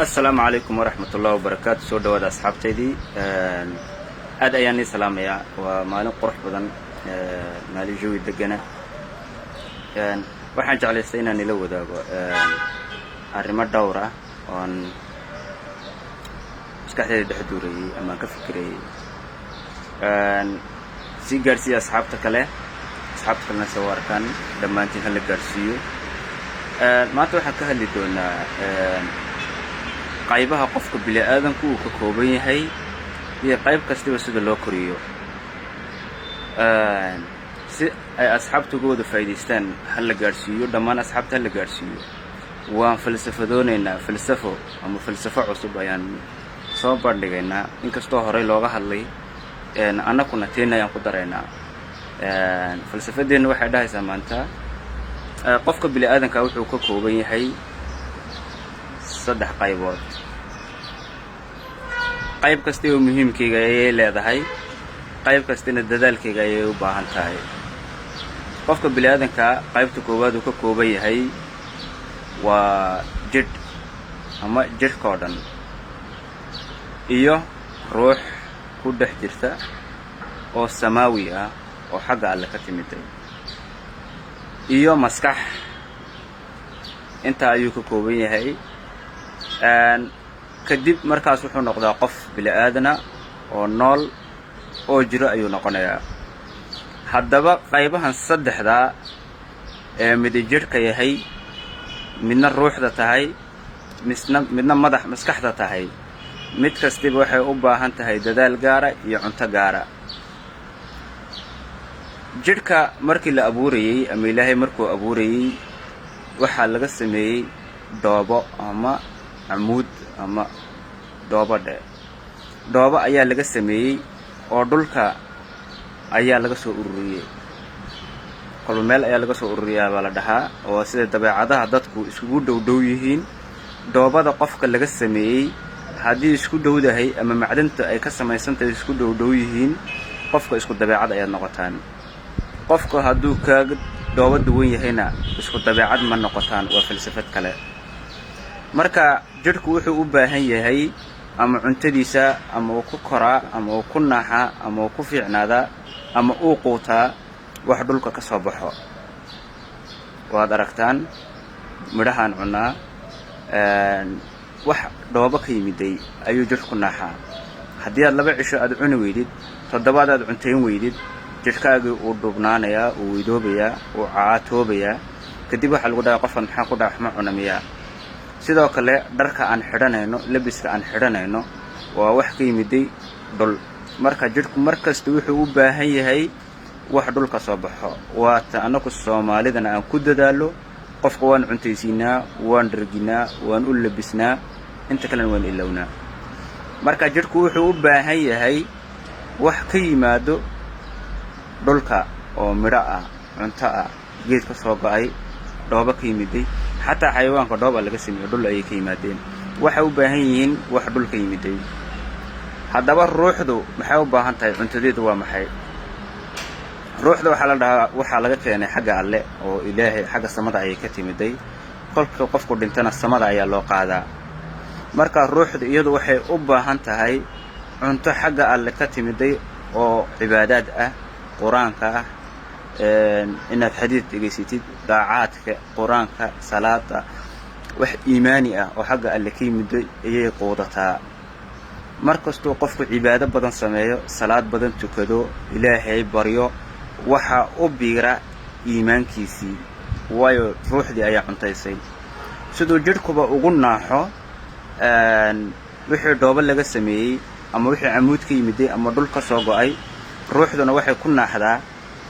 Asalaamu calaykum waraxmat ullahi wabarakaatu. Soo dhawaada, asxaabtaydii. Aad ayaan nii salaamayaa. Waa maalin qurux badan, maalin jawi degana. Waxaan jeclaystay inaan ila wadaago arrimo dhowr ah oon maskaxdayda dhex duurayey ama aan ka fikirayey. Sii gaadhsiiya asxaabta kale, asxaabta kalena se u arkaan. Dhammaantiin hala gaadhsiiyo. Maanta waxaan ka hadli doonaa qaybaha qofka bini aadanku uu ka kooban yahay iyo qayb kastiba sida loo koriyo, si ay asxaabta uga wada faa'idaystaan. Ha la gaadhsiiyo dhammaan asxaabta, ha la gaadhsiiyo. Waan falsafadoonaynaa, falsafo ama falsafo cusub ayaan soo bandhigaynaa. Inkastoo horey looga hadlay, annakuna teena ayaan ku daraynaa. Falsafadeenna waxay dhahaysaa maanta qofka bini aadanka wuxuu ka kooban yahay saddex qaybood. Qayb kasta oo muhiimkayga ayay leedahay, qayb kastina dadaalkayga ayay u baahan tahay. Qofka bini aadanka qaybta koowaad uu ka kooban yahay waa jidh ama jidhka oo dhan, iyo ruux ku dhex jirta oo samaawi ah oo xagga Alle ka timiday, iyo maskax. Intaa ayuu ka kooban yahay. Kadib markaas wuxuu noqdaa qof bini aadana oo nool oo jiro ayuu noqonayaa. Haddaba qaybahan saddexdaa ee midi jidhka yahay, midna ruuxda tahay, misna midna madax maskaxda tahay, mid kastiba waxay u baahan tahay dadaal gaara iyo cunto gaara. Jidhka markii la abuurayey ama Ilaahay markuu abuurayey, waxaa laga sameeyey dhoobo ama camuud ama dhoobo dhe. Dhoobo ayaa laga sameeyey oo dhulka ayaa laga soo ururiyey. Kolba meel ayaa laga soo ururiyaa baa la dhahaa, oo sida dabeecadaha dadku iskugu dhow dhow yihiin. Dhoobada qofka laga sameeyey haddii isku dhowdahay ama macdanta ay ka samaysantahay isku dhow dhow yihiin, qofka isku dabeecad ayaad noqotaan. Qofku hadduu kaaga dhoobo duwan yahayna, isku dabeecad ma noqotaan. Waa falsafad kale. Marka jidhku wuxuu u baahan yahay ama cuntadiisa ama uu ku koraa ama uu ku naaxaa ama uu ku fiicnaadaa ama uu quutaa wax dhulka ka soo baxo. Waad aragtaan midhahaan cunnaa, wax dhoobo ka yimiday ayuu jidhku naaxaa. Haddii aad 2 cisho aad cuni weydid, toddobaad aad cuntayn weydid, jidhkaagii uu dhubnaanayaa, uu weydoobayaa, uu caatoobayaa. Kadib waxaa lagu dhahay, "Qofkan maxaa ku dhaca? Ma cuna miyaa?" Sidoo kale dharka aan xidhanayno, labiska aan xidhanayno, waa wax ka yimiday dhul. Marka jidhku mar kasta wuxuu u baahan yahay wax dhulka soo baxo. Waata annaku Soomaalidana aan ku dadaallo. Qofka waan cuntaysiinaa, waan dharginaa, waan u labisnaa, inta kalena waan ilownaa. Marka jidhku wuxuu u baahan yahay wax ka yimaado dhulka oo midho ah, cunto ah, geed ka soo go'ay, dhoobo ka yimiday. Xataa xayawaanka dhooba laga sameeyo, dhul ayay ka yimaadeen. Waxay u baahan yihiin wax dhul ka yimiday. Haddaba ruuxdu maxay u baahan tahay? Cuntadeedu waa maxay? Ruuxda waxaa la dhahaa waxaa laga keenay xagga Alle oo Ilaahay, xagga samada ayay ka timiday. Kolka qofku dhintana samada ayaa loo qaadaa. Marka ruuxdu iyadu waxay u baahan tahay cunto xagga Alle ka timiday oo cibaadaad ah, Qur-aanka ah, inaad xadiid dhegaysatid, daacaadka, Qur-aanka, salaada, wax iimaani ah oo xagga Alle ka yimiday ayay quudataa. Mar kastuu qofku cibaado badan sameeyo, salaad badan tukado, Ilaahay baryo, waxaa u biira iimaankiisii, waayo ruuxdii ayaa cuntaysay. Siduu jidhkuba ugu naaxo wixii dhoobo laga sameeyey ama wixii camuud ka yimiday ama dhul ka soo go'ay, ruuxduna waxay ku naaxdaa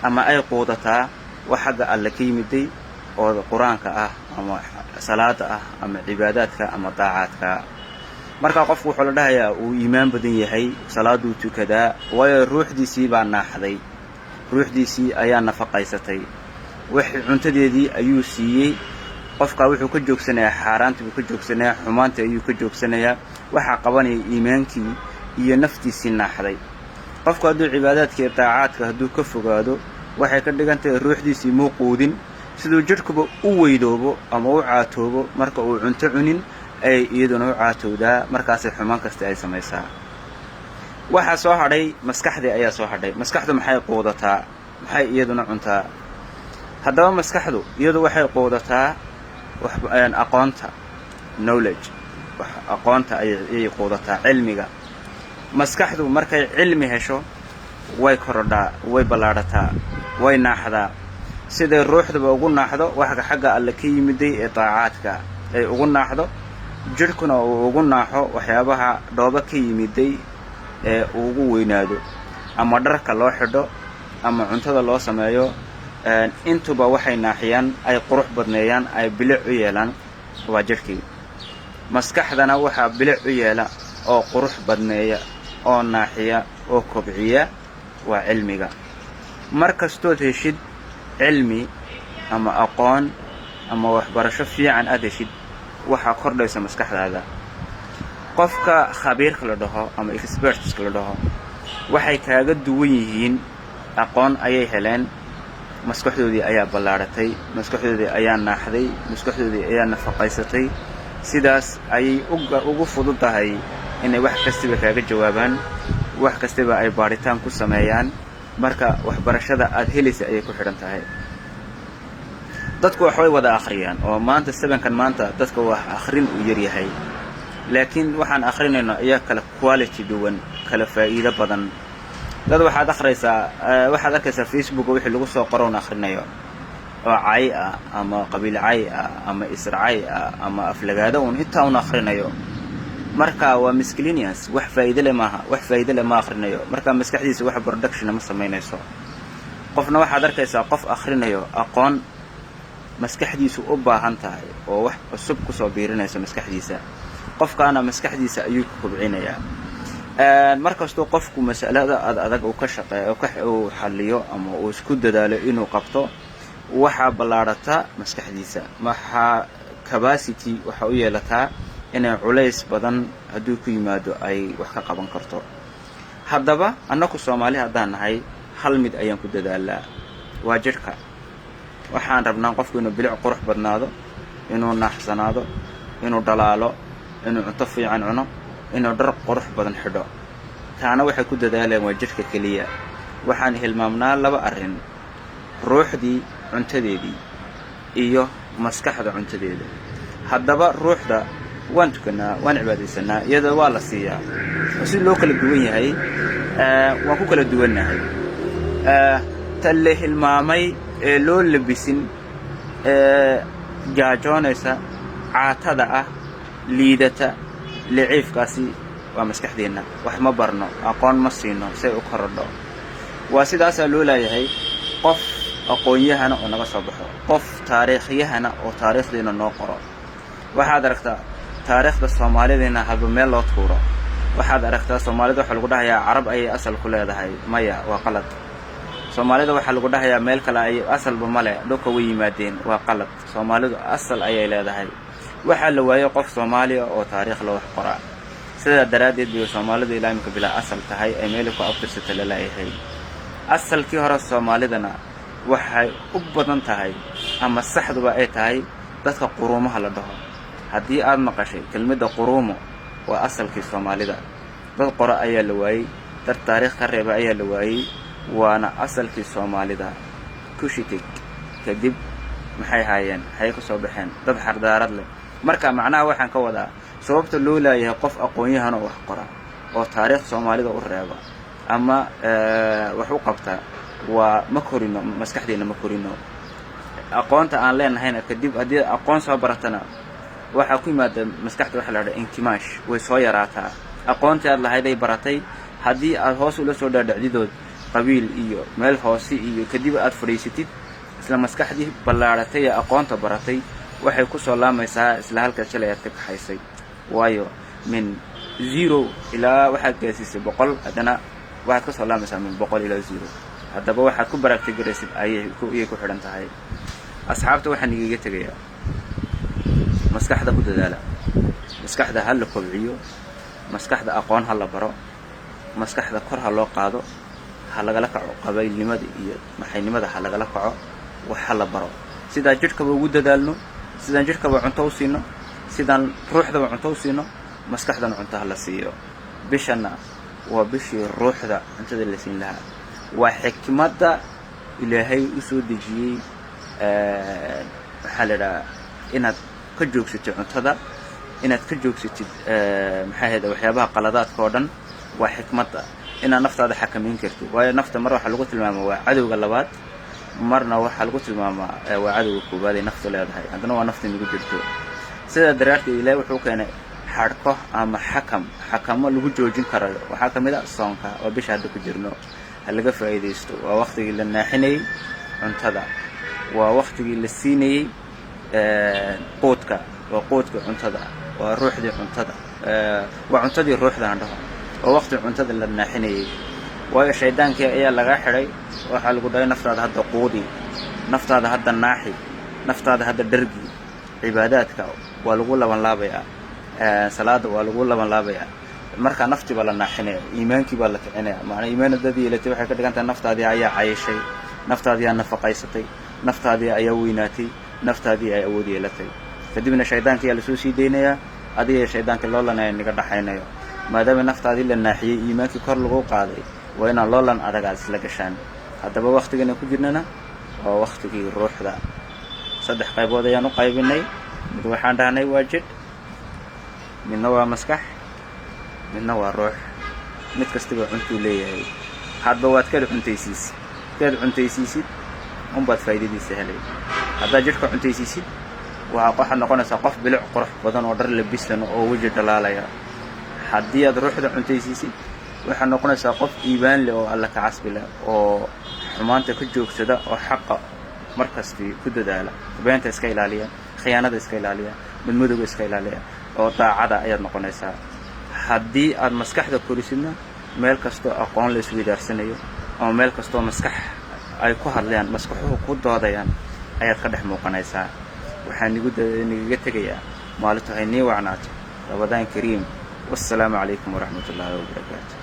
ama ay quudataa wax xagga Alle ka yimiday oo Qur-aanka ah ama salaada ah ama cibaadaadka ama daacaadka. Markaa qofku wuxuu la dhahayaa uu iimaan badan yahay, salaaduu tukadaa, waayo ruuxdiisii baa naaxday, ruuxdiisii ayaa nafaqaysatay, wax cuntadeedii ayuu siiyey. Qofkaa wuxuu ka joogsanayaa xaaraantii buu ka joogsanayaa, xumaantii ayuu ka joogsanayaa. Waxaa qabanaya iimaankii iyo naftiisii naaxday. Qofku hadduu cibaadaadka iyo daacaadka hadduu ka fogaado, waxay ka dhigan tahay ruuxdiisii muu quudin. Siduu jidhkuba u weydoobo ama u caatoobo marka uu cunto cunin. Ay iyaduna u caatowdaa, markaasay xumaan kasta ay samaysaa. Waxaa soo hadhay maskaxdii ayaa soo hadhay. Maskaxdu maxay quudataa? Maxay iyaduna cuntaa? Haddaba maskaxdu iyadu waxay quudataa aqoonta, knowledge. Aqoonta ayay quudataa, cilmiga. Maskaxdu markay cilmi hesho way korodhaa, way ballaadhataa, way naaxdaa. Siday ruuxduba ugu naaxdo waxka xagga Alle ka yimiday ee daacaadka ay ugu naaxdo, jidhkuna uu ugu naaxo waxyaabaha dhoobo ka yimiday ee uu ugu weynaado, ama dharka loo xidho ama cuntada loo sameeyo, intuba waxay naaxiyaan, ay qurux badneeyaan, ay bilic u yeelaan waa jidhkii. Maskaxdana waxaa bilic u yeela oo qurux badneeya oo naaxiya oo kobciya waa cilmiga. Mar kastood heshid cilmi ama aqoon ama waxbarasho fiican aad heshid, waxaa kordhaysa maskaxdaada. Qofka khabiirka la dhaho ama expertska la dhaho waxay kaaga duwan yihiin aqoon ayay heleen. Maskaxdoodii ayaa ballaadhatay, maskaxdoodii ayaa naaxday, maskaxdoodii ayaa nafaqaysatay. Sidaas ayay ugu fudud tahay inay wax kastiba kaaga jawaabaan, wax kastaba ay baadhitaan ku sameeyaan. Marka waxbarashada aad helaysa ayay ku xidhan tahay. Dadku waxbay wada akhriyaan oo maanta sevenkan maanta dadka wax akhrin uu yaryahay, laakiin waxaan akhrinayno ayaa kala quality duwan, kala faa'iido badan. Dad waxaad akhraysaa, waxaad arkaysaa Facebooka wixii lagu soo qoroon akhrinayo oo cay ah ama qabiil cay ah ama isracay ah ama aflagaado un intaa un akhrinayo. Marka waa miscellaneous, wax faa'iide le maaha, wax faa'iide le ma akhrinayo. Marka maskaxdiisa wax productiona ma samaynayso. Qofna waxaad arkaysaa qof akhrinayo aqoon maskaxdiisu u baahan tahay oo wax cusub kusoo biirinayso maskaxdiisa. Qofkaana maskaxdiisa ayuu ku kobcinayaa. Mar kastuu qofku masalada ad adag uu ka shaqeeyo, uu xalliyo ama uu isku dadaalo inuu qabto, waxaa ballaadhata maskaxdiisa. Waxaa capacity waxa u yeelataa inay culays badan hadduu ku yimaado ay wax ka qaban karto. Haddaba annaku Soomaali haddaan nahay, hal mid ayaan ku dadaalaa, waa jidhka. Waxaan rabnaa qofku inuu bilic qurux badnaado, inuu naaxsanaado, inuu dhalaalo, inuu cunto fiican cuno, inuu dhar qurux badan xidho. Taana waxay ku dadaaleen waa jidhka keliya. Waxaan hilmaamnaa laba arrin: ruuxdii cuntadeedii iyo maskaxda cuntadeeda. Haddaba ruuxda waan tukanaa, waan cibaadaysanaa, iyada waa la siiyaa. Si loo kala duwan yahay waan ku kala duwannahay. Ta la hilmaamay ee loo labisin ee gaajoonaysa, caatada ah, liidata, liciifkaasi waa maskaxdeenna. Wax ma barno, aqoon ma siino say u korodho. Waa sidaasaa loo laayahay qof aqoon-yahana oo naga soo baxo, qof taariikhyahana oo taariikhdiina noo qoro. Waxaad aragtaa taariikhda Soomaalidiina hadba meel loo tuuro. Waxaad aragtaa Soomaalida waxaa lagu dhahayaa Carab ayay asal ku leedahay. Maya, waa qalad. Soomaalida waxaa lagu dhahayaa meel kale ay asalba male, dhulka way yimaadeen. Waa qalad. Soomaalidu asal ayay leedahay. Waxaa la waayey qof Soomaaliya oo taariikh la wax qoraa. Sidaa daraaddeed bay Soomaalidu ilaa imika bilaa asal tahay, ay meeli ku abtirsata la laayahay. Asalkii hore Soomaalidana waxay u badan tahay ama saxduba ay tahay dadka quruumaha la dhaho. Haddii aad maqashay kelmadda quruumo, waa asalkii Soomaalida. Dad qora ayaa la waayey, dad taariikh ka reeba ayaa la waayey, waana asalkii Soomaalida. Cushitic kadib maxay haayeen? Maxay ka soo baxeen? Dad xardaarad leh. Marka macnaha waxaan ka wadaa sababta loo laayahay qof aqoon-yahan oo wax qora oo taariikh Soomaalida u reeba ama wax u qabta waa ma korino maskaxdeena, ma korino aqoonta aan leenahayna. Kadib haddii aqoon soo baratana, waxaa ku yimaada maskaxda waxa la dhaha inkimaash, way soo yaraataa aqoontii aad lahayday baratay. Haddii aad hoos ula soo dhaadhacdidood qabiil iyo meel hoose iyo kadib aad fadhiisatid, isla maskaxdii ballaadhatay ee aqoonta baratay waxay ku soo laamaysaa isla halkaas shalay aad ka kaxaysay. Waayo, min zero ilaa waxaad gaasiisay 100, haddana waxaad ka soo laamaysaa min 100 ilaa zero. Haddaba waxaad ku baraagtigaraysid ayay ku xidhan tahay. Asxaabta, waxaan igaga tegayaa maskaxda ku dadaala, maskaxda ha la kobciyo, maskaxda aqoon ha la baro, maskaxda kor ha loo qaado, ha lagala kaco qabaylnimada iyo maxaynimada, ha lagala kaco, wax ha la baro. Sidaa jidhkaba ugu dadaalno, sidaan jidhkaba cunto u siino. Sidaan ruuxdaba cunto u siino, maskaxdana cunto ha la siiyo. Bishanna waa bishii ruuxda cuntada la siin lahaa. Waa xikmadda Ilaahay u soo dejiyey. Maxaa la idhaha, inaad ka joogsatid cuntada, inaad ka joogsatid, maxaa ahayda, waxyaabaha qaladaadka oo dhan, waa xikmadda inaad naftaada xakamayn kartid. Waayo, nafta mar waxaa lagu tilmaamaa waa cadowga labaad, marna waxaa lagu tilmaamaa waa cadowga koowaad ay naftu leedahay. Haddana waa nafta nagu jirto. Sidaa daraarteed Ilahay wuxuu keenay xadhko ama xakam, xakamo lagu joojin karayo. Waxaa ka mid a soonka oo bisha hadda ku jirno. Ha laga faa'iidaysto. Waa waktigii la naaxinayey cuntada, waa waktigii la siinayey quudka, waa quudkii cuntada, waa ruuxdii cuntada, waa cuntadii ruuxda aan dhaho. Waa waqti cuntada la naaxinayey, waayo shaydaankii ayaa lagaa xidhay. Waxaa lagu dhahay: naftaada hadda quudi, naftaada hadda naaxi, naftaada hadda dhargi. Cibaadaadka waa lagu laban laabayaa, salaada waa lagu laban laabayaa. Markaa naftii baa la naaxinaya, iimaankii baa la kicinaya. Macnaa, iimaan haddaad yeelatay, waxay ka dhigan tahay naftaadii ayaa cayashay, naftaadii ayaa nafaqaysatay, naftaadii ayaa weynaatay, naftaadii ay awood yeelatay. Kadibna shaydaanka ayaa lasoo sii daynayaa, adiga shaydaanka loolan ayaa naga dhaxaynayo. Maadaama naftaadii la naaxiyey, iimaankii kor lagu qaaday, waa inaan loolan adag aad isla gashaan. Haddaba waktigan ku jirnana waa waktigii ruuxda. Saddex qaybood ayaan u qaybinay. Mid waxaan dhahnay waa jidh, midna waa maskax, midna waa ruux. Mid kastaba cuntuu leeyahay. Hadba waad kala cuntaysiisid, kaad cuntaysiisid unbaad faa'iidadiisa helay. Haddaad jidhka cuntaysiisid, waxaad noqonaysaa qof bilic qurux badan oo dhar labisan oo weji dhalaalaya. Haddii aad ruuxda cuntaysiisid, waxaad noqonaysaa qof iibaan leh oo Alla ka casbi leh oo xumaanta ka joogsada oo xaqa markastii ku dadaala, beenta iska ilaaliya, khiyaanada iska ilaaliya, madmadowga iska ilaaliya oo daacada ayaad noqonaysaa. Haddii aad maskaxda korisidna, meel kastoo aqoon la isweydaarsanayo ama meel kastoo maskax ay ku hadlayaan, maskaxuhu ku doodayaan, ayaad ka dhex muuqanaysaa. Waxaan nigaga tegayaa maalintu hay nii wacnaato. Ramadaan kariim. Wassalaamu calaykum waraxmat ullaahi wabarakaatu.